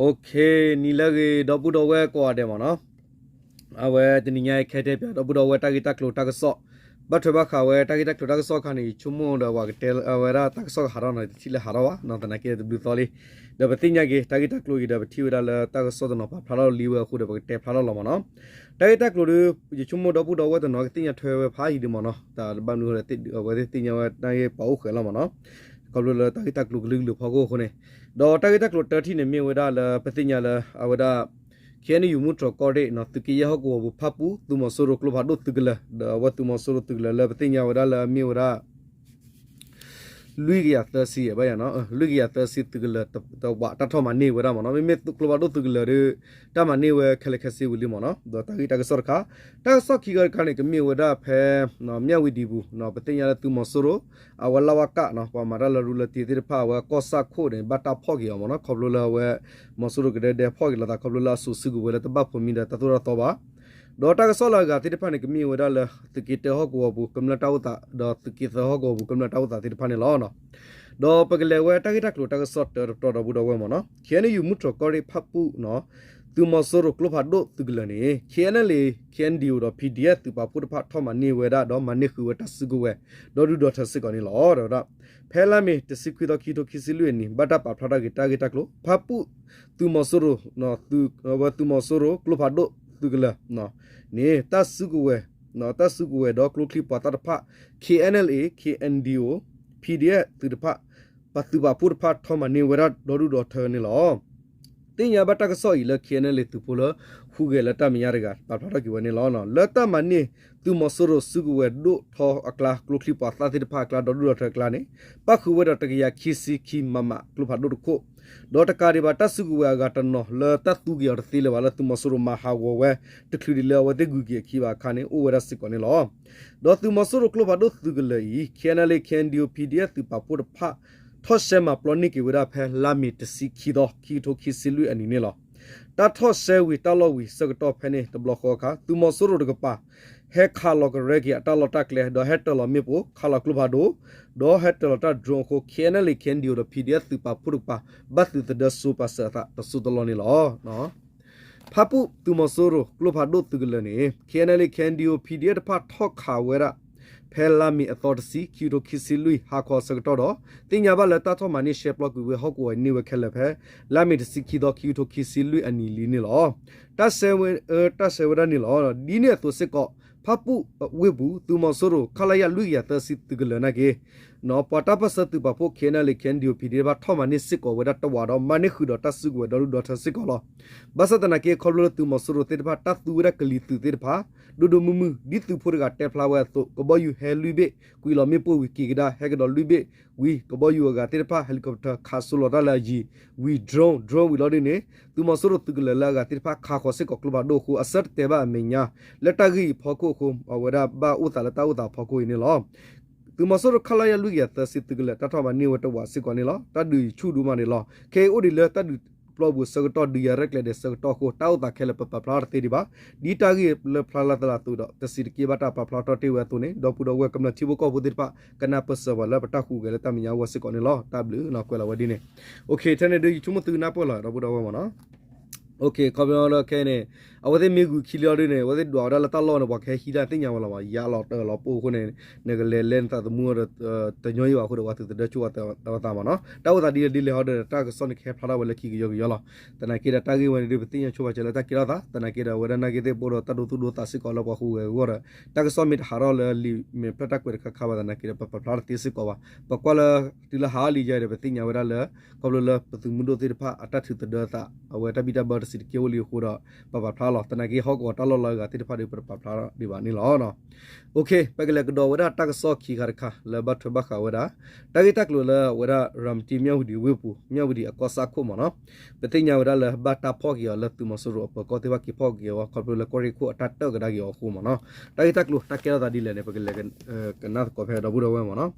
Okay, နံၤလၢအဂ့ၤ ဒီပုၢ်ဒီဝဲၢ်ကိးဂၤဒဲးမ့ၢ်နီၤ. အဝဲတနံၤညါအံၤ ခဲတဲပၠး ဒီပုၢ်ဒီဝဲၢ် တၢ်ဂ့ၢ်တၢ်ကျိၤတၢ်ကစီၣ်, ဘၣ်ထွဲဘၣ်ဃးဝဲတၢ်ဂ့ၢ်တၢ်ကျိၤတၢ်ကစီၣ်အခါန့ၣ် ယဆိကမိၣ်ဒီးပှၤကတဲဝဲဒၣ်တၢ်ကစီၣ်ကဟးထီၣ်နီၤ တထံၣ်လၢဟးထီၣ်ဘၣ်နီၤ သနာ်က့တဘျုးသီလံ. ဒီးပသ့ၣ်ညါက့ၤ တၢ်ဂ့ၢ်တၢ်ကျိၤအံၤဒီး ပထံၣ်ဝဲဒၣ်လၢတၢ်ကစီၣ်တနီၤပာ်ဖျါထီၣ်လံဝဲအဃိဒီး ပကတဲဖျါထီၣ်လီၤမ့ၢ်နီၤ. တၢ်ဂ့ၢ်တၢ်ကျိၤဒီး ယဆိကမိၣ်ဒီပုၢ်ဒီဝဲၢ်တနီၤကသ့ၣ်ညါထွဲဝဲဖးယံၤဒံးမ့ၢ်နီၤ, တၢ်ဘၣ်မနုၤအဃိဒီး အဝဲသ့ၣ်သ့ၣ်ညါဝဲတၢ်ဂ့ၢ်ပှၤအိၣ်ဃဲလီၤမ့ၢ်နီၤ. ခီဖျိလၢတၢ်ဂ့ၢ်တၢ်ကျိၤကလုာ်ကလုာ်ဖီခိၣ်အဃိန့ၣ်, ဒီးတၢ်ဂ့ၢ်တၢ်ကျိၤတၢထံၣ်န့ၣ် မ့ၢ်ဝဲဒၣ်လၢပသ့ၣ်ညါလၢအဝဲဒၣ် ခ့ၣ်အဲၣ်ယူၣ် မုၢ်တြီၤကီၢ်ရ့ၣ်နီၤ သုးက့ယဲၢ်ဟီၣ်ကဝီၤပူၤ ဖၣ်ပူၣ် သုးမီၤစိရိၤကျိဖးဒိၣ်သုးကလၢၤ ဒီးအဝဲသုးမီၤစိရိၤသုးကလၢၤလၢပသ့ၣ်ညါဝဲဒၣ်လၢအမ့ၢ်ဝဲဒၣ် လွံၢ်ကယၤသၢဆံ ဘၣ်ယၤနီၤ, လွံၢ်ကယၤသၢဆံသုးကလၢၤတဝး တၢ်ထီၣ်မၤန့ၢ်ဝဲဒၣ်မ့ၢ်နီၤ. မ့မ့ၢ်ကျိဖးဒိၣ်သုးကလၢၤဒီး တၢ်မၤန့ၢ်ဝဲခဲလၢာ်ခဲဆ့ဝံၤလံမ့ၢ်နီၤ. ဒီးတၢ်ဂ့ၢ်တၢ်ကစီၣ်တခါ, တၢ်ကစီၣ်ခံခါတခါန့ၣ် ကမ့ၢ်ဝဲဒၣ်ဖဲ မၠၣ်ဝတံၤပူၤ ပသ့ၣ်ညါလၢသုးမီၤစိရိၤ အဝဲလၢ်ဝါကၣ်နီၤ ပှၤမၤတၢ်လၢရူလၢတ့ၢ်သ့ၣ်တဖၣ် အဝဲကီၢ်စၣ်ခိၣ်န့ၣ် ဘၣ်တၢ်ဖီၣ်က့ၤအီၤမ့ၢ်နီၤ. ခီဖျိလၢအဝဲ မီၤစိရိၤကဒဲဒဲဖီၣ်က့ၤလိာ်သး ခီဖျိလၢအစိၤစုကဝဲၤလၢတဘၣ်ဖိးမံဒီးတၢ်သိၣ်တၢ်သီဘၣ်. ဒီးတၢ်ကစီၣ်လၢအဂၤသ့ၣ်တဖၣ်န့ၣ် ကမ့ၢ်ဝဲဒၣ်လၢ သုးက့တၢဟီၣ်ကဝီၤပူၤ ကမျၢၢ်တၢ်အိၣ်သး ဒီးသုးက့သၢဟီၣ်ကဝီၤပူၤ ကမျၢၢ်တၢ်အိၣ်သးသ့ၣ်တဖၣ်န့ၣ်လီၤ. ဒီးပကလဲၤဝဲတၢ်ဂ့ၢ်တၢ်ကျိၤတၢ်ကစီၣ်တၢတပတီၢ်ဒီပုၢ်ဒီဝဲၢ်မ့ၢ်နီၤ. ခ့ၣ်အဲၣ်ယူၣ် မုၢ်တြီၤကီၢ်ရ့ၣ် ဖၣ်ပူၣ်နီၤ သုးမီၤစိရိၤကျိဖးဒိၣ်သုးကလၢၤန့ၣ် ခ့ၣ်အဲၣ်အဲၣ်လ်အ့ ခ့ၣ်အဲၣ်ယူၣ် ဒီး ပီၣ်ဒီအ့ၣ် သုးပာ်ဖှိၣ်တဖၣ်ထီၣ်မၤန့ၢ်ဝဲဒၣ် ဒီးမၤန့ၢ်ဃုာ်ဝဲတၢ်စုကဝဲၤ ဒီဒူၣ်ဒီထၢစ့ၢ်ကီးန့ၣ်လီၤ. ဒီးဝဲဒၣ် ဖဲလါမ့ၤတဆံခွံသီ ခံကထိခံဆံလွံၢ်အနံၤ ဘၣ်တၢ်ပာ်ဖျါထီၣ်က့ၤတၢ်ဂ့ၢ်တၢ်ကျိၤ ဖၣ်ပူၣ် သုးမီၤစိရိၤ ဝဲသုးမီၤစိရိၤကျိဖးဒိၣ်သုးကလၢၤန့ၣ် တၢ်စုကဝဲၤ တၢ်စုကဝဲၤဒီးကျိချံမျိာ်သၣ်တဖၣ် ခ့ၣ်အဲၣ်အဲၣ်လ်အ့ ခ့ၣ်အဲၣ်ယူၣ် ပီၣ်ဒီအ့ၣ် သုးတဖၣ် ပသုးပာ်ဖှိၣ်တဖၣ်ထီၣ်မၤန့ၢ်ဝဲဒၣ်ဒီဒူၣ်ဒီထၢန့ၣ်လီၤ. သ့ၣ်ညါဘၣ်တၢ်ကစီၣ်အံၤလၢ ခ့ၣ်အဲၣ်အဲၣ်လ်အ့ သုးဖိလၢ ဟူးဂဲၤလၢတၢ်မဲာ်ညါတဂၤ ပာ်ဖျါထီၣ်က့ၤဝဲန့ၣ်လီၤ. လၢတၢ်မၤန့ၢ် သုးမီၤစိရိၤစုကဝဲၤဒိၣ်ထီအကျါ ကျိချံမျိာ်သၣ်သ့ၣ်တဖၣ်အကျါ ဒီဒူၣ်ဒီထၢအကျါန့ၣ် ပၣ်ဃုာ်ဝဲဒီးတကယၤခံဆံခံ မမ ကျိဖးဒိၣ်တခိၣ် ဒီးတကးဒံးဘၣ် တၢ်စုကဝဲၤအဂၤတနီၤလၢတၢ်သူက့ၤအီၤတသ့လၢၤဘၣ်လၢ သုးမီၤစိရိၤမၤဟးဂီၤဝဲ တချုးဒံးလၢအဝဲသ့ၣ်ဂုၤက့ၤအခံဘၣ်အခါန့ၣ် အိၣ်ဝဲဒၣ်စ့ၢ်ကီးန့ၣ်လီၤ. ဒီးသုးမီၤစိရိၤကျိဖးဒိၣ်သုးကလၢၤအံၤ ခ့ၣ်အဲၣ်အဲၣ်လ်အ့ ခ့ၣ်အဲၣ်ယူၣ် ပီၣ်ဒီအ့ၣ် သုးပာ်ဖှိၣ်တဖၣ် ထီၣ်ရှဲမၤပျီန့ၢ်က့ၤဝဲဒၣ်ဖဲလါမ့ၤတဆံခံသီ ခံကထိခံဆံလွံၢ်အနံၤန့ၣ်လီၤ. တၢ်ထီၣ်ရှဲဝံၤတၢ်လီၢ်ဝံၤဆၢကတီၢ်ဖဲန့ၣ်တဘျီဃီအခါ သုးမီၤစိရိၤတကပၤ ဟဲခးလီၤကရဲက့ၤအတၢ်လီၢ်တၢ်ကျဲ ဒီးဟဲတၢၤလီၤမ့ၣ်ပိၢ် ခးလီၤကျိဖးဒိၣ် ဒီးဟဲတၢၤလီၤတၢ် drone အဃိ ခ့ၣ်အဲၣ်အဲၣ်လ်အ့ ခ့ၣ်အဲၣ်ယူၣ် ဒီး ပီၣ်ဒီအ့ၣ် သုးပာ်ဖှိၣ်တကပၤ ဘၣ်သုးသဒၢစိၤပာ်စၢၤအသးတစိၢ်တလီၢ်န့ၣ်လီၤ. ဖၣ်ပူၣ်သုးမီၤစိရိၤကျိဖးဒိၣ်သုးကလၢၤန့ၣ် ခ့ၣ်အဲၣ်အဲၣ်လ်အ့ ခ့ၣ်အဲၣ်ယူၣ် ပီၣ်ဒီအ့ၣ် တဖၣ်ထီၣ်ခးဝဲဒၣ် ဖဲလါမ့ၤအသီတဆံ ခံကထိခံဆံလွံၢ် ဟါခီအဆၢကတီၢ်ဒီး သ့ၣ်ညါဘၣ်လၢတၢ်ထီၣ်မၤန့ၢ်ရှဲပျီကွံာ်ဝဲဟီၣ်ကဝီၤအံၤန့ၢ်ဝဲခဲလၢာ်ဖဲ လါမ့ၤတဆံခံသီ ခံကထိခံဆံလွံၢ်အနံၤလံန့ၣ်လီၤ. တၢ်ဆဲဝဲ တၢ်ဆဲဝဲဒၣ်န့ၣ်လီၤ. ဒ်န့ၣ်အသိးစ့ၢ်ကီး ဖၣ်ပူၣ်ဝ့ၢ်ပူၤ သုးမီၤစိရိၤ ခလရ လွံၢ်ကယၤသၢဆံသုးကလၢၤနာ်က့ ပှၤတၢ်ပၢၢ်ဆၢသုးပာ်ဖှိၣ် ခ့ၣ်အဲၣ်အဲၣ်လ်အ့ ခ့ၣ်အဲၣ်ယူၣ် ပီၣ်ဒီအ့ၣ် တဖၣ်ထီၣ်မၤန့ၢ်စ့ၢ်ကီးဝဲဒၣ်တဝးဒီး မၤန့ၢ်ဃုာ်ဒီးတၢ်စုကဝဲၤဒီဒူၣ်ဒီထၢစ့ၢ်ကီးလီၤ. ဘၣ်ဆၣ်သနာ်က့ ခီဖျိလၢသုးမီၤစိရိၤသ့ၣ်တဖၣ် တၢ်သူဝဲဒၣ်ကလံၤသုးသ့ၣ်တဖၣ် ဒိၣ်ဒိၣ်မုၢ်မုၢ် ဒ်သုးဖိတဂၤတဲဖျါဝဲအသိး ကဘီယူၤဟဲလွံၢ်ဘ့ၣ် ကွံာ်လီၤမ့ၣ်ပိၢ်ဝံၤက့ၤကဒါ ဟဲကဒီးလွံၢ်ဘ့ၣ် ဝံၤ ကဘီယူၤအဂၤသ့ၣ်တဖၣ် helicopter ခးစိလီၤတၢ်လၢအယံၤ ဝံၤ drone drone ဝံၤလီၤဒ်န့ၣ် သုးမီၤစိရိၤသုးကလၢၤလၢအဂၤသ့ၣ်တဖၣ်ခးဃီၤစ့ၢ်ကီးကျိဖးဒိၣ်အဃိ အဆၢတတဲာ်ဘၣ်အမဲာ်ညါ လၢတၢ်ဂ့ၢ်အံၤဖီခိၣ်အဃိ အဝဲဒၣ်ဘၣ်အိၣ်သးလၢတၢ်အိၣ်သးဖီခိၣ်အံၤန့ၣ်လီၤ. သုးမီၤစိရိၤ ခလရ လွံၢ်ကယၤသၢဆံသုးကလၢၤ တၢ်ထီၣ်မၤန့ၢ်ဝဲတဝးစ့ၢ်ကီးန့ၣ်လီၤ. တၢ်ဒုးဆူၣ်ဒိၣ်မးန့ၣ်လီၤ. ခဲအံၤအိၣ်ဒံးလၢတၢ်ဒုးပျီပူၤဆၢကတီၢ် ဒုးယၤရဲၣ်ကျဲၤဒဲးဆၢကတီၢ်အဃိ တၢ်အိၣ်သးခဲလၢာ်ပပာ်ဖျါထီၣ်တသ့ဒံးဘၣ်. ဒ်တၢ်ဂ့ၢ်လၢဖျါလၢ်သလးအသိးဒီး တဆံးတက့ၢ်ဘၣ်တၢ်ပာ်ဖျါထီၣ်တ့ၢ်ဝဲအသိးန့ၣ် ဒီပုၢ်ဒီဝဲၢ်ကမျၢၢ်ထံဖိကီၢ်ဖိသ့ၣ်တဖၣ် ကနၢ်ပၢၢ်စၢၤပှၤလၢပတၢ်ဟူးဂဲၤလၢတၢ်မဲာ်ညါအဂီၢ်စ့ၢ်ကီးန့ၣ်လီၤ. တၢ်ဘျုးနီၢ်ကွဲးလီၤဝဲဒ်န့ၣ်. ထဲန့ၣ်ဒုးယဆိကမိၣ်သုကနၢ်ပၢၢ်လီၤ ဒီပုၢ်ဒီဝဲၢ်မ့ၢ်နီၤ. ခီဖျိလၢခဲအံၤန့ၣ် အဝဲသ့ၣ်မ့ၢ်ဂုၤခံလံအီၤဒ်န့ၣ် အဝဲသ့ၣ်ဒွးဝဲဒၣ်လၢတၢ်လီၢ်န့ၣ် ပှၤကဟဲဟံးတၢ်သ့ၣ်ညါဝဲလီၤမး ယါလီၤတၢ်လီၤပိၢ်အဃိန့ၣ် နကလဲၤလဲၤနသးသမူအီၤဒီး တညီယံၤဘၣ်အဃိဒီး ပှၤသုးသဒၢဆိဝဲသးမးနီၤ. တၢ်အိၣ်သးဒ်လဲၣ်ဒ်လဲၣ်ဟီဒီး တၢ်ကစီၣ်န့ၣ်ကဟဲဖျါထီၣ်ဝဲလၢခံကယီကယီလီၤ. သနာ်က့ဒီးတၢ်ဂ့ၢ်ဝဲန့ၣ်ဒုး ပသ့ၣ်ညါဆိပာ်စၢၤလၢတၢ်ကဲထီၣ်သး သနာ်က့ဒီး အဝဲဒၣ်နာ်က့သ့ၣ်ပအိၣ်ဒီးတၢ်ဒိသူၣ်ဒိသးစ့ၢ်ကီးလၢပှၤဟူးဂဲၤအဂီၢ်ဒီး တၢ်ကစီၣ်မ့ၢ်တဟးထီၣ်လၢလံာ်မဲာ်ဖျၢၣ်တၢ်ကွဲးတခါခါဘၣ်သနာ်က့ဒီး ပပာ်ဖျါတသ့စ့ၢ်ကီးဘၣ်. ပကွၢ်လၢ တုၤလၢဟးအီၤလံယါဒီး ပသ့ၣ်ညါဝဲဒၣ်လၢ ခီဖျိလၢပသုးမုၢ်ဒိၣ်သ့ၣ်တဖၣ်အတၢ်ထုးသဒၢသး အဝဲတၢ်ဘံၣ်တၢ်ဘၢတဆံးတက့ၢ်အိၣ်လံအဃိဒီး ပပာ်ဖျါလီၤ. သနာ်က့ဟီၣ်ကဝီၤတၢ်လီၢ်လၢအဂၤသ့ၣ်တဖၣ်ဒီး ပတပာ်ဖျါဒံးဘၣ်န့ၣ်လီၤ. ပကလဲၤကဒီးဝဲဒၣ်တၢ်ကစီၣ်ခံခါတခါလၢဘၣ်ထွဲဘၣ်ဃးဝဲဒၣ် တၢ်ဂ့ၢ်တၢ်ကျိၤလၢအဝဲဒၣ်ရၤမတံ မၠၣ်ဝတံၤဝ့ၢ်ပူၤ မၠၣ်ဝတံၤအကီၢ်ဆၣ်ခိၣ်မးနီၤ. ပသ့ၣ်ညါဝဲဒၣ်လၢဘၣ်တၢ်ဖီၣ်က့ၤအီၤလၢသုးမီၤစိရိၤအပၢၤကီၢ်သ့ၣ်တဖၣ်က့ၤဖီၣ်က့ၤအီၤ ခီဖျိလၢကီၢ်ရ့ၣ်ခိၣ်အတၢ်တၢၣ်ကဒါက့ၤအီၤအဃိမးနီၤ. တၢ်ဂ့ၢ်တၢ်ကျိၤတၢ်ကဲထီၣ်သးဒ်လဲၣ်န့ၣ် ပကလဲၤကနၣ်သကိးဖဲဒီပုၢ်ဒီဝဲၢ်မးနီၤ.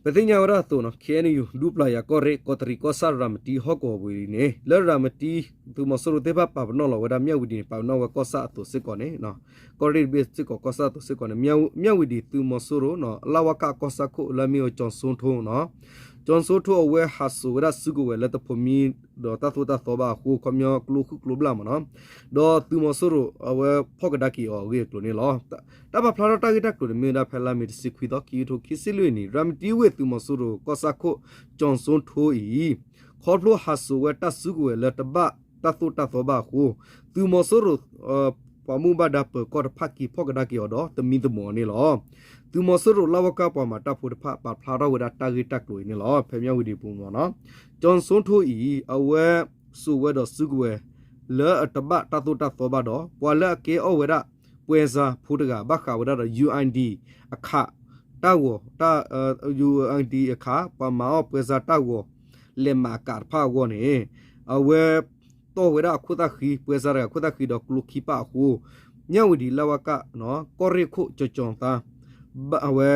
ပသ့ၣ်ညါဝဲဒၣ်အသိးနီၤ ခ့ၣ်အဲၣ်ယူၣ် ဒူပျၢ်ယၤကီၢ်ရ့ၣ် ကီးတရံးကီၢ်ဆၣ်ရၤမတံဟီၣ်ကဝီၤပူၤအံၤန့ၣ် လၢရၤမတံ သုးမီၤစိရိၤသ့ၣ်တဖၣ်ပာ်ပနီၣ်လီၤဝဲဒၣ်မၠၣ်ဝတံၤန့ၣ် ပာ်ပနီၣ်ဝဲကီၢ်ဆၣ်အသိးစ့ၢ်ကီးန့ၣ် ကီၢ်ရ့ၣ်တဘ့ၣ်စ့ၢ်ကီးကီၢ်ဆၣ်အသိးစ့ၢ်ကီးန့ၣ် မၠၣ်ဝတံၤသုးမီၤစိရိၤနီၤ လၢ်ဝါကၣ်ကီၢ်ဆၣ်ခိၣ်လၢအမ့ၢ်ဝဲကၠီၤစိထိနီၤ ကၠီၣ်စိထိအဝဲဟးစိာ်ဝဲဒၣ်စုကဝဲၤလၢတဖိးမံဒီးတၢ်သိၣ်တၢ်သီဘၣ်အဃိ ခီပညီကျိဃုကျိဘျၣ်မ့ၢ်နီၤ, ဒီးသုးမီၤစိရိၤအဝဲဖီၣ်ကဒါက့ၤအီၤအဂ့ၢ်အကျိၤန့ၣ်လီၤ. တၢ်ပာ်ဖျါထီၣ်တၢ်ဂ့ၢ်တၢ်ကျိၤန့ၣ်မ့ၢ်ဝဲဒၣ်ဖဲလါမ့ၤတဆံခွံသီ ခံကထိခံဆံလွံၢ်နံၣ် ရၤမတံဝ့ၢ်သုးမီၤစိရိၤကီၢ်ဆၣ်ခိၣ် ကၠီၣ်စိထိအံၤ ခီဖျိဟးစိာ်ဝဲတၢ်စုကဝဲၤလၢတဘၣ်တၢ်သိၣ်တၢ်သီဘၣ်အဃိ သုးမီၤစိရိၤ ပှၤမူဘၣ်ဒါပၢၤကီၢ်တဖၣ်က့ၤဖီၣ်ကဒါက့ၤအီၤဒီးသမံသမိးအီၤန့ၣ်လီၤ. သုးမီၤစိရိၤလၢဝဲကၢ်ပှၤမၤတၢ်ဖိတဖၣ် ပာ်ဖျါထီၣ်ဝဲဒၣ်တၢ်ဂ့ၢ်တၢ်ကျိၤအံၤန့ၣ်လီၤ. ဖဲမၠၣ်ဝတံၤအပူၤမ့ၢ်နီၤ, ကၠီၣ်စိထိအံၤ အဝဲစိာ်ဝဲဒီးစုကဝဲၤ လၢအတဘၣ်တၢ်သိၣ်တၢ်သီဘၣ်ဒီး ပှၤလၢအကဲအီၣ်ဝဲဒၣ် ပှဲၤစါဖိတဂၤ ဘၣ်ဃးဝဲဒၣ်ဒီး ယူၣ်အိၣ်အၣ်ဒီး အခး တၢ်ဂီၤ ယူၣ်အိၣ်အၣ်ဒီး အခး ပှၤမၤအီၣ်ပှဲၤစါတၢ်ဂီၤ လဲးမးအကးတဖၣ်အဂီၢ်န့ၣ် အဝဲ တီၢ်ဝဲဒၣ်အခိၣ်သၣ်ဃံ ပှဲၤစါတဂၤခိၣ်သၣ်ဃံဒီးကျိခံပၣ်အဃိ မၠၣ်ဝတံၤလၢဝဲကၢ် ကီၢ်ရ့ၣ်ခိၣ်ကၠီၣ်ကၠီၣ်သါ အဝဲ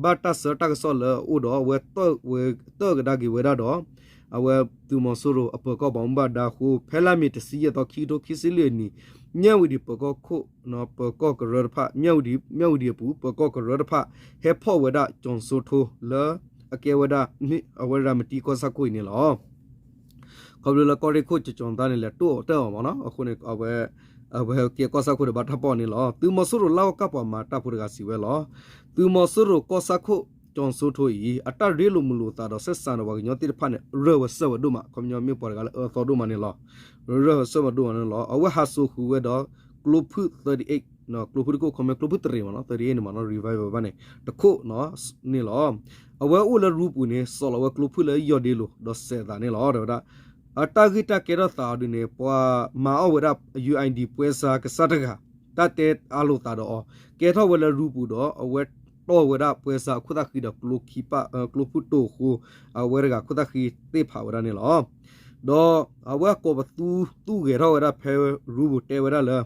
ဘၣ်တၢ်ဆၢတၢ်ကစီၣ်လၢအအိၣ်ဒီး အဝဲတၢၣ်ကဒါက့ၤဝဲဒၣ်ဒီး အဝဲသုးမီၤစိရိၤအပၢၤကီၢ်ပှၤမူဘၣ်ဒါအဃိ ဖဲလါမ့ၤတဆံယဲၢ်သီ ခံကထိခံဆံလွံၢ်နံၣ် မၠၣ်ဝတံၤပၢၤကီၢ်ခိၣ် ပၢၤကီၢ်ကရၢတဖၣ် မၠၣ်ဝတံၤအပူၤ ပၢၤကီၢ်ကရၢတဖၣ် ဟဲဖီၣ်ဝဲဒၣ်ကၠီၣ်စိထိလၢ အကဲဝဲဒၣ် အဝဲရၤမတံကီၢ်ဆၣ်ခိၣ်အံၤန့ၣ်လီၤ. ခီဖျိလၢကီၢ်ရ့ၣ်ခိၣ်ကၠီၣ်ကၠီၣ်သါန့ၣ် လဲၤတိၢ်အီၤတၢၢ်အီၤမ့ၢ်နီၤ, အဃိန့ၣ် အဝဲ အဝဲကဲကီၢ်ဆၣ်ခိၣ်ဒီးဘၣ်တၢ်ဖီၣ်န့ၣ်လီၤ. သုးမီၤစိရိၤလၢဝဲကၢ်ပှၤမၤတၢ်ဖိတဂၤစံးဝဲလီၤ. သုးမီၤစိရိၤကီၢ်ဆၣ်ခိၣ်ကၠီၣ်စိထိအံၤ အတၢ်ရ့လိာ်မုာ်လိာ်သးဒီး ဆက်ဆံ ဒီးပှၤကညီသ့ၣ်တဖၣ်န့ၣ် ရၢၢ်ဝဲစၢၢ်ဝဲဒိၣ်မး ခီပညီမ့ၢ်ပှၤတဂၤလၢအၢသီဒိၣ်မးန့ၣ်လီၤ. ရၢၢ်ဝဲစၢၢ်ဝဲဒိၣ်မးန့ၣ်လီၤ. အဝဲဟးစိာ်ဃုာ်ဝဲဒီး ကျိဖုၣ် သၢဒံးအ့ၣ် ကျိဖုၣ်တကိၣ် ခီပညီကျိဖုၣ်တရံးမ့ၢ်နီၤ သၢဒံးအ့ၣ်န့ၣ်မ့ၢ်နီၤ revival ဘၣ်န့ၣ် တခိၣ်န့ၣ်လီၤ. အဝဲအိၣ်လၢရူပူၤန့ၣ် စိာ်လီၤဝဲကျိဖုၣ်လၢယီၢ်ဒ့လိၤ ဒီးစဲးသးန့ၣ်လီၤ တဲဝဲဒၣ်. အတၢ်ဂ့ၢ်တၢ်ကဲထီၣ်သးအီၤဒုးန့ၣ် ပှၤမၤအီၣ်ဝဲဒၣ် ယူၣ်အိၣ်အၣ်ဒီး ပှဲၤစါကစၢ်တဂၤ တၢ်တဲအါလိာ်သးဒီးအီၤ ကဲထီၣ်ဝဲလၢရူပူၤဒီး အဝဲတီၢ်ဝဲဒၣ်ပှဲၤစါအခိၣ်သၣ်ဃံဒီးကျိခံပၣ် ကျိဖုၣ်တိာ်အဃိ အဝဲတဂၤခိၣ်သၣ်ဃံသ့ၣ်ဖးဝဲဒၣ်န့ၣ်လီၤ. ဒီးအဝဲကိးပသူသူၣ်ဂဲၤထီၣ်ဝဲဒၣ်ဖဲရူပူၤတဲဝဲဒၣ်လၢ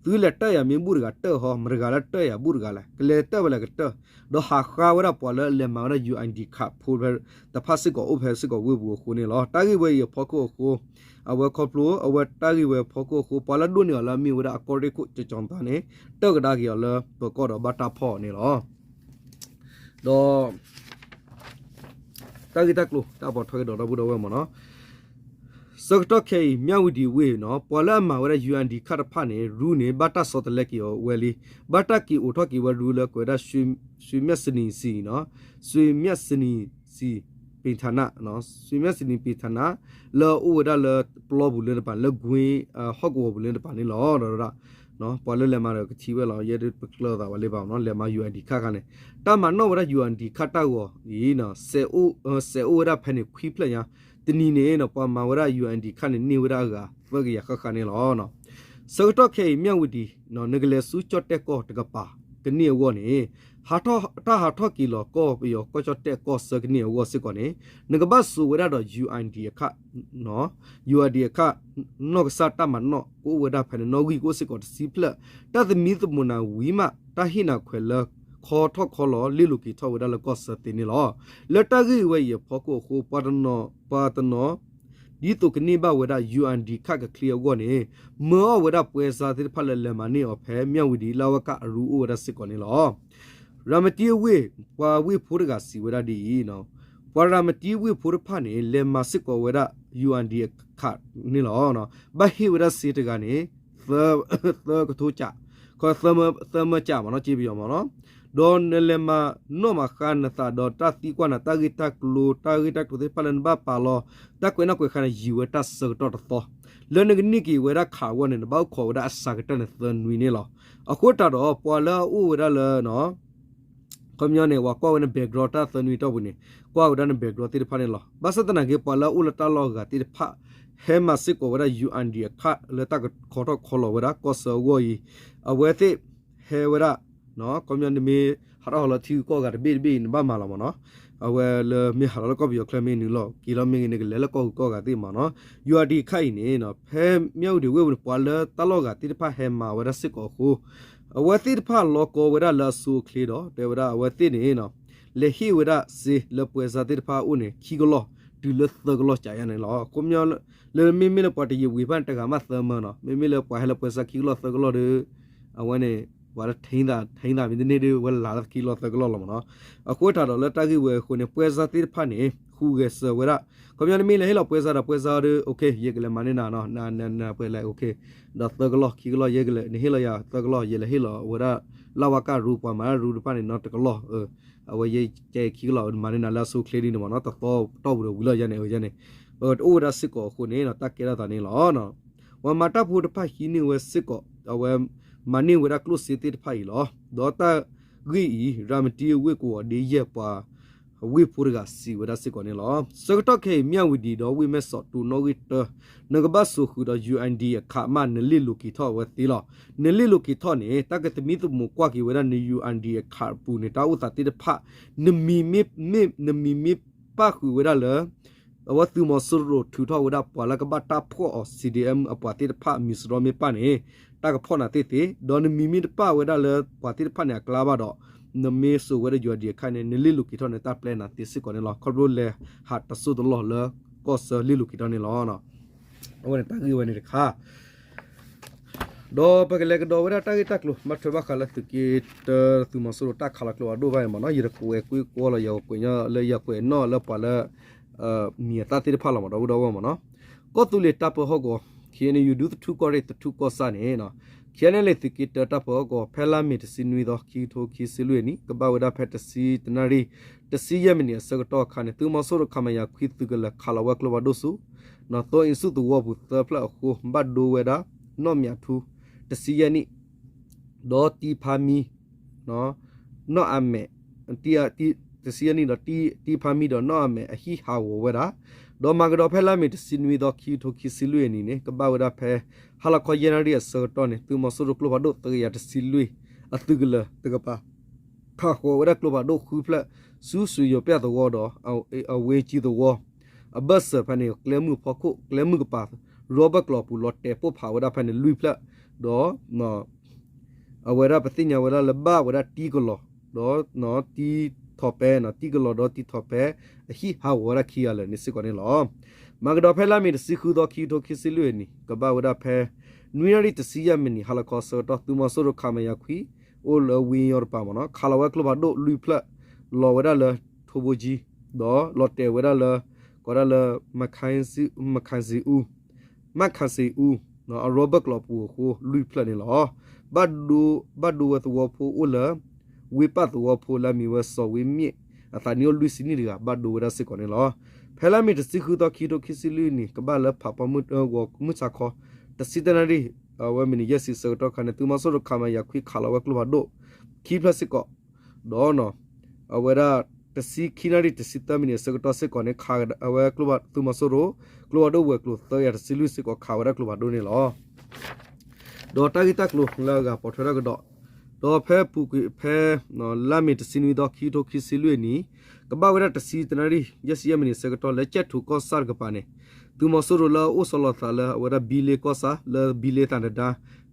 သုလဲၤတၢၢ်ယၤမ့ၢ်ဘူၣ်တဂၤတၢၢ်ဟီ မတဂၤလၢတၢၢ်ယၤဘူၣ်တဂၤလဲၣ် ကလဲၤတၢၢ်ဝဲလဲၣ်ကတၢၢ်, ဒီးဟးဃါဝဲဒၣ်ပှၤလၢအလဲၤမၤဝဲဒၣ် ယူၣ်အိၣ်အၣ်ဒီး ခးဖိတဖၣ်စ့ၢ်ကီးအိၣ်ဖဲစ့ၢ်ကီးဝ့ၢ်ပူၤအဃိန့ၣ်လီၤ. တၢ်ဂ့ၢ်ဝဲအံၤအဖီခိၣ်အဃိ အဝဲခီဖျိ အဝဲတၢ်ဂ့ၢ်ဝဲအဖီခိၣ်အဃိ ပှၤလၢဒိးန့ၢ်အီၤလၢအမ့ၢ်ဝဲဒၣ်အကီၢ်ရ့ၣ်ခိၣ်ကၠီၣ်ကၠီၣ်သါန့ၣ် တၢၢ်ကဒါက့ၤအီၤလၢပၢၤကီၢ်ဒီးဘၣ်တၢ်ဖီၣ်အီၤန့ၣ်လီၤ. ဒီး တၢ်ဂ့ၢ်တၢ်ကျိၤ တၢ်ပိာ်ထွဲကဒီးဒီပုၢ်ဒီဝဲၢ်မ့ၢ်နီၤ, ဆၢကတီၢ်ခဲအံၤ မၠၣ်ဝတံၤဝ့ၢ်နီၤ ပှၤလၢအမၤဝဲဒၣ် ယူၣ်အိၣ်အၣ်ဒီး ခးတဖၣ်န့ၣ် ရူန့ၣ် ဘၣ်တၢ်ဆီတလဲက့ၤအီၤဝဲလံ, ဘၣ်တၢ်က့ၤအိးထီၣ်က့ၤဝဲရူလၢကွဲးဒၣ် ရွှေမျက်စိနီဆံနီၤ, ရွှေမျက်စိနီဆံ ပ့ၤထးနး, ရွှေမျက်စိနီပ့ၤထးနး လၢအအိၣ်ဝဲဒၣ်လၢပျီပူၤလၢတပၤ လၢကွ့ဟီၣ်ကဝီၤပူၤလၢတပၤန့ၣ်လီၤ. ဒီး ပှၤလၢလဲၤမၤဒီးကထံၣ်ဝဲလီၤ, ယဲဒၣ်ပကျၢၤသးဝဲလၢဘၣ်နီၤ, လဲၤမၤ ယူၣ်အိၣ်အၣ်ဒီး ခးခါန့ၣ် တၢ်မၤနီၣ်ဝဲဒၣ် ယူၣ်အိၣ်အၣ်ဒီး ခးတၢ်ဂီၤအံၤ စဲးအိၣ်ဝဲဒၣ်ဖဲန့ၣ် ခွံဖျၢၣ်ညါ, တနံၤန့ၣ် ပှၤမၤဝဲဒၣ် ယူၣ်အိၣ်အၣ်ဒီး ခးန့ၣ် န့ၢ်ဝဲဒၣ်အဂၤသၢကယၤဃၣ်ဃၣ်န့ၣ်လီၤ. ဆၢကတီၢ်ခဲအံၤ မၠၣ်ဝတံၤ နကလဲၤဆူကၠီၣ်တဲၣ်ကီၢ်တကပၤ ကန့ၢ်အဂီၢ်န့ၣ် တၢ်ဟးထီၣ်က့ၤလီၤကီၢ်ပယီၤကီၢ်ကၠီၣ်တဲၣ်ကီၢ်ဆၢကန့ၢ်အဂီၢ်စ့ၢ်ကီးန့ၣ် နကဘၣ်စိာ်ဝဲဒၣ်ဒီး ယူၣ်အိၣ်အၣ်ဒီး ခး ယူၣ်အိၣ်အၣ်ဒီး ခး နီၢ်ကစၢ်တၢ်မၤနီၣ်ကအိၣ်ဝဲဒၣ်ဖဲန့ၣ် နီၣ်ဂံၢ်ကအိၣ်စ့ၢ်ကီးတဆံဖျၢၣ်, တၢ်သမံသမိးနၤဝံၤမး တၢ်ဟ့ၣ်နၤခွဲးလၢ ခီထီၣ်ခီလီၤ လ့လိာ်က့ၤထီၣ်ဝဲဒၣ်လၢကီၢ်ဆၢသ့န့ၣ်လီၤ. လၢတၢ်ဂ့ၢ်ဝဲအံၤအဖီခိၣ်အဃိ ပှၤတနီၤ ပှၤတနီၤ ဒ်သိးကန့ၢ်ဘၣ်ဝဲဒၣ် ယူၣ်အိၣ်အၣ်ဒီး ခးကချ့အဂီၢ်န့ၣ် မၢအီၣ်ဝဲဒၣ်ပှဲၤစါသ့ၣ်တဖၣ်လၢလဲၤမၤန့ၢ်အီၤဖဲ မၠၣ်ဝတံၤ လၢဝဲကၢ်အရူအိၣ်ဝဲဒၣ်စ့ၢ်ကီးန့ၣ်လီၤ. ရၤမတံဝ့ၢ် ပှၤဝ့ၢ်ဖိတဂၤစံးဝဲဒၣ်ဒ်အံၤ, ပှၤရၤမတံဝ့ၢ်ဖိတဖၣ်န့ၣ် လဲၤမၤစ့ၢ်ကီးဝဲဒၣ် ယူၣ်အိၣ်အၣ်ဒီး ခးန့ၣ်လီၤ. ဘၣ်ဟ့ၣ်ဝဲဒၣ်စ့တဂၤန့ၣ် သၢကထိကး, သၢမၢကးမ့ၢ်နီၤ က့ပယီၤမ့ၢ်နီၤ, ဒီးနလဲၤမၤနီၣ်မၤဃါနသးဒီးတၢ်သံကွၢ်နၤ တၢ်ဂ့ၢ်တၢ်ကျိၤ တၢ်ဂ့ၢ်တၢ်ကျိၤသ့ၣ်တဖၣ်လၢနဘၣ်ပာ်လီၤ တၢ်ကွဲးနီၣ်ကွဲးဃါန့ၣ် ယံာ်ဝဲတၢ်ဆၢကတီၢ်တသီ, လၢနကန့ၢ်က့ၤဝဲဒၣ်ခးအဂီၢ်န့ၣ် နဘၣ်အိၣ်ခိးဝဲဒၣ်အစှၤကတၢၢ်န့ၣ်သၢနွံန့ၣ်လီၤ. အဃိသတးဒီး ပှၤလၢအအိၣ်ဝဲဒၣ်လၢ ခီပညီန့ၣ် ပှၤကွၢ်ဝဲန background တၢ်သၢနွံတီၢ်ပူၤန့ၣ် ကွၢ်ဝဲဒၣ်န background သ့ၣ်တဖၣ်န့ၣ်လီၤ. ဘၣ်ဆၣ်သနာ်က့ ပှၤလၢအအိၣ်လၢတၢ်လီၢ်အဂၤသ့ၣ်တဖၣ် ဟဲမၤစ့ၢ်ကီးဝဲဒၣ် ယူၣ်အိၣ်အၣ်ဒီး ခး လၢတၢ်ကခီထီၣ်ခီလီၤဝဲဒၣ်ကီၢ်ဆၢအဂီၢ်အံၤ အဝဲသ့ၣ်ဟဲဝဲဒၣ် ခီပညီနမ့ၢ်ဟးထီၣ်ဟးလီၤထံဂုၤကီၢ်ဂၤတဘ့ၣ်တဘ့ၣ်အံၤ နဘၣ်မၤလီၤမ့ၢ်နီၤ, အဝဲလၢမ့ၢ်ဟးလီၤလၢကီၢ်ပယီၤချၢမ့ၢ်နုာ်လီၤက့ၤလီၤမ့ၢ်ဂ့ၤ နကလဲၤလၢကီၢ်ဂုၤကီၢ်ဂၤသ့ၣ်မ့ၢ်နီၤ, ယူၣ်အိၣ်အၣ်ဒီး ခးအံၤန့ၣ် ဖဲမၠၣ်ဝတံၤဝ့ၢ်ပူၤန့ၣ် ပှၤလၢတၢ်လီၢ်ဂၤသ့ၣ်တဖၣ်ဟဲမၤဝဲဒၣ်စ့ၢ်ကီးအဃိ အဝဲသ့ၣ်တဖၣ်လီၤကီဝဲဒၣ်လၢအဆိအချ့ဒီး တဲဝဲဒၣ်အဝဲသ့ၣ်န့ၣ် လဲၤဟ့ၣ်ဝဲဒၣ်စ့လၢပှဲၤစါသ့ၣ်တဖၣ်အအိၣ်န့ၣ် ခံကလီၢ် တုၤလၢသၢကလီၢ်ကးယါန့ၣ်လီၤ. ခီပညီ လၢမ့မ့ၢ်လၢပှၤတယံာ်ဝံၤဖၣ်န့ၣ် တဂၤမးသၢမၢနီၤ, မ့မ့ၢ်လၢပှၤဟဲလၢပှဲၤစါခံကလီၢ်သၢကလီၢ်ဒီး အဝဲန့ၣ် ပှၤလၢထံသး ထံသးမ့ၢ်တန့ၢ်ဒီး ဝဲလၢလၢခံကလီၢ်သၢကလီၢ်လီၤမ့ၢ်နီၤ. အဃိသတးဒီးလၢတၢ်ဂ့ၢ်ဝဲအဃိန့ၣ် ပှဲၤစါသ့ၣ်တဖၣ်န့ၣ် ဃုဂဲၤစၢၤဝဲဒၣ်, ခီပညီနမ့ၢ်လဲၤဟ့ၣ်လီၤပှဲၤစါဒီးပှဲၤစါဒီး ယကလဲၤမၤန့ၢ်နၤနီၤ, နပှဲၤလဲၣ် ဒီးသၢကလီၢ်ခံကလီၢ် ယကလဲၤ နဟ့ၣ်လီၤယၤသၢကလီၢ် ယလဲၤဟ့ၣ်လီၤဝဲဒၣ် လၢဝါကရူပှၤမၤတၢ်ရူတဖၣ်န့ၣ်နီၤ တကလီၢ် အဝဲယကဲခံကလီၢ် မၤန့ၢ်နၤလၢအဆိအချ့ဒ်န့ၣ်မ့ၢ်နီၤ တသီတီၢ်ပူၤဒီးဝံၤလီၤယဲန့ၣ် ယဲန့ၣ် ပတအိၣ်ဝဲဒၣ်စ့ၢ်ကီးအဃိန့ၣ် တၢ်ကဲထီၣ်သးန့ၣ်လီၤ. ပှၤမၤတၢ်ဖိတဖၣ်ဟံးန့ၢ်ဝဲစ့ၢ်ကီး အဝဲမၤန့ၢ်ဝဲဒၣ်ကျိၣ်စ့သ့ၣ်တဖၣ်အံၤလီၤ. ဒီးတၢ်ဂ့ၢ်အံၤ ရၤမတံအဝ့ၢ်ကဝီၤဒ့ယဲၢ်ပှၤ ဝ့ၢ်ဖိတဂၤစံးဝဲဒၣ်စ့ၢ်ကီးန့ၣ်လီၤ. ဆၢကတီၢ်ခဲအံၤ မၠၣ်ဝတံၤဒီးဝ့ၢ်မဲၢ်စီး တူးနီၣ်ဂံၢ်တၢ နကဘၣ်စိာ်ဃုာ်ဒီး ယူၣ်အၣ်အၣ်ဒီး အခးမး နလ့ၣ်လိာ်က့ၤထီၣ်အဝဲသ့လီၤ. နလ့ၣ်လိာ်က့ၤထီၣ်န့ၣ် တၢ်ကသမံသမိးကွၢ်က့ၤဝဲဒၣ်နယူၣ်အၣ်အၣ်ဒီးအခးအပူၤန့ၣ် တၢ်အိၣ်သးသ့ၣ်တဖၣ် နမံၤမ့ၢ် နမံၤမ့ၢ်ပၣ်ဃုာ်ဝဲဒၣ်လၢ အဝဲသုးမီၤစိရိၤထုးထီၣ်ဝဲဒၣ်ပှၤလၢကဘၣ်တၢ်ဖှီၣ်အီၤ စံးဒ့အမုၣ် အပှၤသ့ၣ်တဖၣ် မံၤစရီမ့ၢ်ပၣ်န့ၣ် တၢ်ကဖီၣ်နၤသ့သ့, ဒီးနမံၤမ့ၢ်တပၣ်ဝဲဒၣ်လၢပှၤသ့ၣ်တဖၣ်န့ၣ်အကျါဘၣ်ဒီး နမ့ၢ်စိာ်ဝဲဒၣ် ယူၣ်အၣ်အၣ်ဒီးအခးန့ၣ် နလ့ၣ်လိာ်က့ၤထီၣ်န့ၣ် တၢ်ပျဲနၤသ့စ့ၢ်ကီးန့ၣ်လီၤ. ခီဖျိလဲၤဟးတစိၢ်တလီၢ်လၢကီၢ်ဆၢလ့ၣ်လိာ်က့ၤထီၣ်န့ၣ်လီၤ. အဝဲန့ၣ်တၢ်ဂ့ၢ်ဝဲန့ၣ်တခါ ဒီးပကလဲၤကဒီးဝဲဒၣ်တၢ်ဂ့ၢ်တၢ်ကျိၤ ဘၣ်ထွဲဘၣ်ဃးလၢသုးက့တၢ သုးမီၤစိရိၤတၢ်ခးလီၤကျိဖးဒိၣ်ဘၣ်အံၤမ့ၢ်နီၤ, ယတကွဲးကွံာ်ကွီလီၤ ယကွဲးညီလၢယကွဲးနီၣ်လၢပှၤလၢ မံၤအသၣ်သ့ၣ်တဖၣ်လီၤမ့ၢ်နီၤ ဒီပုၢ်ဒီဝဲၢ်မ့ၢ်နီၤ, ကီၢ်သူလ့ၤတၢ်ပၢဟီၣ်ကဝီၤ ခ့ၣ်အဲၣ်ယူၣ် ဒူသထူကီၢ်ရ့ၣ် သထူကီၢ်ဆၣ်န့ၣ် ခ့ၣ်အဲၣ်ယူၣ် သုးက့တၢတၢ်ပၢဟီၣ်ကဝီၤ ဖဲလါမ့ၤတဆံနွံသီ ခံကထိခံဆံလွံၢ်အနံၣ် ကဘၣ်ဝဲဒၣ်ဖဲတဆံတနၣ်ရံၣ် တဆံယဲၢ်မံးနံးအဆၢကတီၢ်အခါန့ၣ် သုးမီၤစိရိၤ ခမရ ခွံသုးကလၢၤ ခးလီၤဝဲကျိဖးဒိၣ်ဆူ နီၣ်သိအ့ၣ်ဆူၣ်သဝီပူၤသၢဖျၢၣ်အဃိ ဘၣ်ဒိဝဲဒၣ် နီၣ်မၠးထူ တဆံယဲၢ်နံၣ် ဒီးတံဖါမံ နီၣ်အမဲာ် တဆံယဲၢ်နံၣ်ဒီးတံဖါမံဒီးနီၣ်အမဲာ်အဟံၣ်ဟးဂီၤဝဲဒၣ်, ဒီးမၤကဒီးဖဲလါမ့ၤတဆံနွံသီ ခံကထိခံဆံလွံၢ်အနံၣ်န့ၣ် ကဘၣ်ဝဲဒၣ်ဖဲ ဟါလီၤခီယဲၢ်နၣ်ရံၣ်အဆၢကတီၢ်န့ၣ် သုးမီၤစိရိၤကျိဖးဒိၣ်သၢကယၤတဆံလွံၢ် အသုးကလၢၤတကပၤ ခးဃီၤဝဲဒၣ်ကျိဖးဒိၣ်ဃုဖျၢၣ် ဆူစူယိၤပျၢ်သဝီဒီး အဝ့ၢ်ကၠံသဝီ အဘၢၣ်စၢၤဖဲန့ၣ် ကျဲမုၢ်ဖီခိၣ် ကျဲမုၢ်ကပၤ ရီဘၢၣ်ကျိာ်ပူၤ လီၤတဲာ်ပိၢ်ဖးဝဲဒၣ်ဖဲန့ၣ်လွံၢ်ဖျၢၣ် ဒီး အဝဲဒၣ်ပသ့ၣ်ညါဝဲဒၣ်လၢဘၣ်ဝဲဒၣ်တံကလီၤ ဒီး တံထီၣ်ပဲ တံကလီၤဒီးတံထီၣ်ပဲ အဟံၣ်ဟးဂီၤဝဲဒၣ်ခံဂၤလၢာ်န့ၣ်စ့ၢ်ကီးန့ၣ်လီၤ. မၤကဒီးဖဲလါမ့ၤတဆံဃုသီ ခံကထိခံဆံလွံၢ်အနံၣ် ကဘၣ်ဝဲဒၣ်ဖဲ နွံနၣ်ရံၣ်တဆံယဲၢ်မံးနံး ဟါလီၤခီအဆၢကတီၢ် သုးမီၤစိရိၤ ခမရ ခွံ အိၣ်လၢဝ့ၢ်ယီၤတပၤမ့ၢ်နီၤ ခးလီၤဝဲကျိဖးဒိၣ်လွံၢ်ဖျၢၣ် လီၤဝဲဒၣ်လၢထိဘိကၠံ ဒီးလီၤတဲာ်ဝဲဒၣ်လၢ ကိးဒၣ်လၢ မခၣ်စ့အူ မခၣ်စ့အူ အရီဘၢၣ်ကျိာ်ပူၤအဃိ လွံၢ်ဖျၢၣ်န့ၣ်လီၤ. ဘၣ်ဒိဝဲသဝီဖိအိၣ်လၢ ဝ့ၢ်ပၣ်သဝီဖိလၢအမံၤဝဲစီၤဝ့မ့ၣ် အသးနံၣ်အိၣ်လွံၢ်ဆံနံၣ်တဂၤ ဘၣ်ဒိဝဲဒၣ်စ့ၢ်ကီးန့ၣ်လီၤ. ဖဲလါမ့ၤတဆံဃုသီ ခံကထိခံဆံလွံၢ်နံၣ် ကဘၣ်လၢဖးပီမုၢ် ဂီၤမုၢ်ဆါခီ တဆံတၢနၣ်ရံၣ် အဝဲမံးနံးယဲၢ်ဆံအဆၢကတီၢ်ခါန့ၣ် သုးမီၤစိရိၤ ခမရ ခွံ ခးလီၤဝဲကျိဖးဒိၣ် ခံဖျၢၣ်စ့ၢ်ကီး ဒီး အဝဲဒၣ် တဆံခံနၣ်ရံၣ် တဆံသၢမံးနံး အဆၢကတီၢ်စ့ၢ်ကီးန့ၣ် ခးဝဲကျိဖး သုးမီၤစိရိၤ ကျိဖးဒိၣ်ဝဲၤကျိၤသၢကယၤတဆံလွံၢ်စ့ၢ်ကီး ခးဝဲဒၣ်ကျိဖးဒိၣ်န့ၣ်လီၤ. ဒီးတၢ်ဂ့ၢ်တၢ်ကျိၤလၢအဂၤပိာ်ထွဲထီၣ်ကဒီး, ဒီးဖဲပူၤကွံာ်ဖဲ လါမ့ၤတဆံနွံသီ ခံကထိခံဆံလွံၢ်အနံၣ် ကဘၣ်ဝဲဒၣ်တဆံတနၣ်ရံၣ် ယဲၢ်ဆံယဲၢ်မံးနံးအဆၢကတီၢ် လၢကၠဲၣ်ထူးကီၢ်ဆၣ်တကပၤန့ၣ် သုးမီၤစိရိၤလၢအအိၣ်ဆီလီၤသးလၢအဝဲဒၣ် ဘံလ့ကီၢ်ဆၣ် လၢဘံလ့သးနဒါ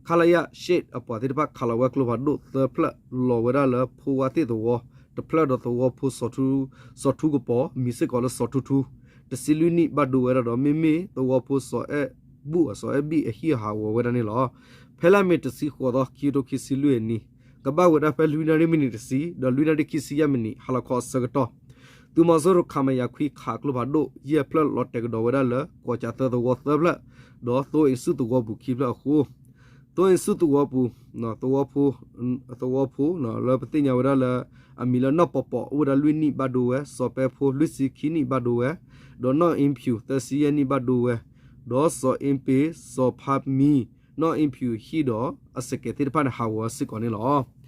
ခလရ ရှစ် အပှၤသ့ၣ်တဖၣ် ခးလီၤဝဲကျိဖးဒိၣ်သၢဖျၢၣ် လီၤဝဲဒၣ်လၢဖိဝါသ့ၣ်သဝီတဖျၢၣ်ဒီးသဝီဖိ စီၤထူကပီၤ မံၤစ့ၢ်ကီးလၢစီၤထူထူ တဆံလွံၢ်နံၣ် ဘၣ်ဒိဝဲဒၣ်ဒီး မ့မ့ၢ်သဝီဖိစီၤအဲၣ်ဘူၣ် စီၤအဲၣ်ဘံၣ်အဟံၣ်ဟးဂီၤဝဲဒၣ်န့ၣ်လီၤ. ဖဲလါမ့ၤတဆံဃိးသီ ခံကထိခံဆံလွံၢ်အနံၣ် ကဘၣ်ဝဲဒၣ်ဖဲလွံၢ်နၣ်ရံၣ်မံးနံးတဆံ ဒီးလွံၢ်နၣ်ရံၣ်ခံဆံယဲၢ်မံးနံး ဟါလီၤခီအဆၢကတီၢ် သုးမီၤစိရိၤ ခမရ ခွံ ခးကျိဖးဒိၣ် ယဲၢ်ဖျၢၣ် လီၤတဲာ်ကဒီးဝဲဒၣ်လၢ ကီၢ်ကၠးသၢသဝီသၢဖျၢၣ် ဒီးသိအ့ၣ်ဆူၣ်သဝီပူၤခံဖျၢၣ်အဃိ သိအ့ၣ်ဆူၣ်သဝီပူၤ သဝီဖိ သဝီဖိ လၢပသ့ၣ်ညါဝဲဒၣ်လၢ အမံၤလၢနီၢ်ပီၤပီၤ အိၣ်ဝဲဒၣ်လွံၢ်နံၣ်ဘၣ်ဒိဝဲ စီၤပဲဖိလွံၢ်ဆံခံနံၣ်ဘၣ်ဒိဝဲ ဒီးနီၢ်အ့ဖြူ သၢဆံယဲၢ်နံၣ်ဘၣ်ဒိဝဲ ဒီးစီၤအ့ပ့ၤ စီၤဖါမံ နီၢ်အ့ဖြူဟံၣ်ဒီးအစကဲးသ့ၣ်တဖၣ်န့ၣ် ဟးဂီၤစ့ၢ်ကီးန့ၣ်လီၤ.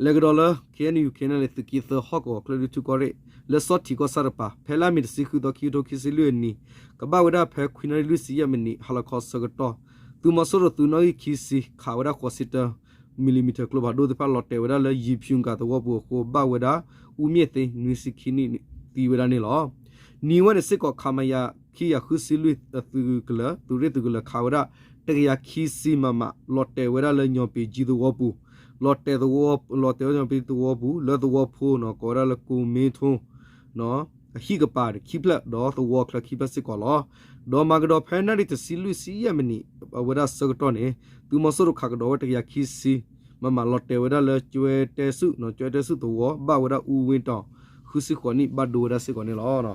လဲၤကဒီးလၢ ခ့ၣ်အဲၣ်ယူၣ် ခ့ၣ်အဲၣ်ယူၣ် သုးက့သၢဟီၣ်ကဝီၤ ကၠဲၣ်ဒုထူကီၢ်ရ့ၣ် လၢစီၤထံးကီၢ်ဆၣ်တကပၤ ဖဲလါမ့ၤတဆံဃုသီ ခံကထိခံဆံလွံၢ်အနံၣ် ကဘၣ်ဝဲဒၣ်ဖဲခွံနၣ်ရံၣ်လွံၢ်ဆံယဲၢ်မံးနံး ဟါလီၤခီအဆၢကတီၢ် သုးမီၤစိရိၤသုးနီၣ်ဂံၢ်ခံဆံ ခးဝဲဒၣ်ဃိးဆံတၢ မံးလံးမံးထၢၣ်ကျိဖးဒိၣ်သ့ၣ်တဖၣ် လီၤတဲာ်ဝဲဒၣ်လၢ ယံၤဖၠူကၤသဝီပူၤအဃိ ဘၣ်ဝဲဒၣ် အူမ့ၢ်သ့ နွံဆံခံနံၣ် သံဝဲဒၣ်န့ၣ်လီၤ. နံၤဝဲန့ၣ်စ့ၢ်ကီး ခမရ ခံကယၤဃုဆံလွံၢ် သုးကလၢၤ သုးရ့ၣ်သုးကလၢၤ ခးဝဲဒၣ် တကယၤခံဆံ မမ လီၤတဲာ်ဝဲဒၣ်လၢ ညီၣ်ပ့ၤကၠံသဝီပူၤ လီၤတဲာ် လီၤတဲာ်ဝဲညီၣ်ပ့ၤကၠံသဝီပူၤ လၢသဝီဖိန့ၣ် ကိးဝဲဒၣ်လၢ ကိၣ်မ့ထိ အဟံၣ်ကပၤခံဖျၢၣ် ဒီးသဝီချၢခံဖျၢၣ်စ့ၢ်ကီးလီၤ. ဒီးမၤကဒီးဖဲနၣ်ရံၣ်တဆံလွံၢ်ဆံယဲၢ်မံးနံး အဝဲဒၣ်ဆၢကတီၢ်န့ၣ် သုးမီၤစိရိၤခးကဒီးဝဲတကယၤခံဆံ မမ လီၤတဲာ်ဝဲဒၣ်လၢ ကၠဲတဲစု ကၠဲတဲစုသဝီ ဘၣ်ဝဲဒၣ်အူဝ့တီၤ ဃုဆံဃိးနံၣ် ဘၣ်ဒိဝဲဒၣ်စ့ၢ်ကီးန့ၣ်လီၤ.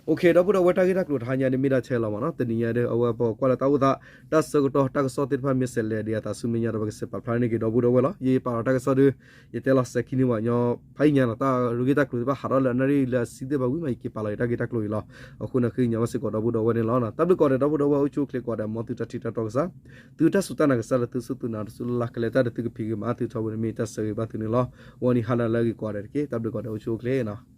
ဒီပုၢ်ဒီဝဲၢ် တၢ်ဂ့ၢ်တၢ်ကျိၤတဟါညါန့ၣ် မ့ၢ်ဒၣ်ထဲလီၤမးနီၤ. တနံၤညါဒီး အဝဲပကွၢ်လၢတၢ်အိၣ်သး တၢ်ဆၢကတီၢ်တၢ်ကစီၣ်သ့ၣ်တဖၣ်မ့ၢ်စဲးလဲၤဒံးအသးဆူမဲာ်ညါဒီး ပကစဲးပာ်ဖျါန့ၢ်က့ၤဒီပုၢ်ဒီဝဲၢ်လီၤ. ယပာ်လီၤတၢ်ကစီၣ်ဒီး ယတဲလီၤစဲးခံန့ၢ်ဝဲညီဖးအံၤညါနီၤ. တၢ်ဂ့ၢ်တၢ်ကျိၤသ့ၣ်တဖၣ်ဟးထီၣ်လၢအနၣ်ရံၣ်လၢအဆံသ့ၣ်တဖၣ်ဝံၤမး ယက့ၤပာ်လီၤယတၢ်ဂ့ၢ်တၢ်ကျိၤအံၤလီၤ. အဃိန့ၣ် ဃ့ကညးဘၣ်စ့ၢ်ကီးဒီပုၢ်ဒီဝဲၢ်န့ၣ်လီၤ. တၢ်ဘျုးကိးဂၤဒဲး ဒီပုၢ်ဒီဝဲၢ် အိၣ်ဆူၣ်အိၣ်ချ့ကိးဂၤဒဲး မ်သုတၢ်ထံၣ်တၢ်တီကစၢ်, သုတၢ်စူၢ်တၢ်နာ်ကစၢ်လၢသုစူၢ်သုနာ်တစူၢ်လၢ်လၢ် ကလဲၤတၢ်ဒီးသုကဖံးက့ၤမၤအသုထီဘိန့ၣ် မ့ၢ်တၢ်ဆၢဂ့ၤဘၣ်သုန့ၣ်လီၤ. ဂီၤနံၤဟါနၤလၢအဂ့ၤကိးဂၤဒဲးတက့ၢ်. တၢ်ဘျုးကိးဂၤဒဲး အိၣ်ဆူၣ်အိၣ်ချ့နီၤ.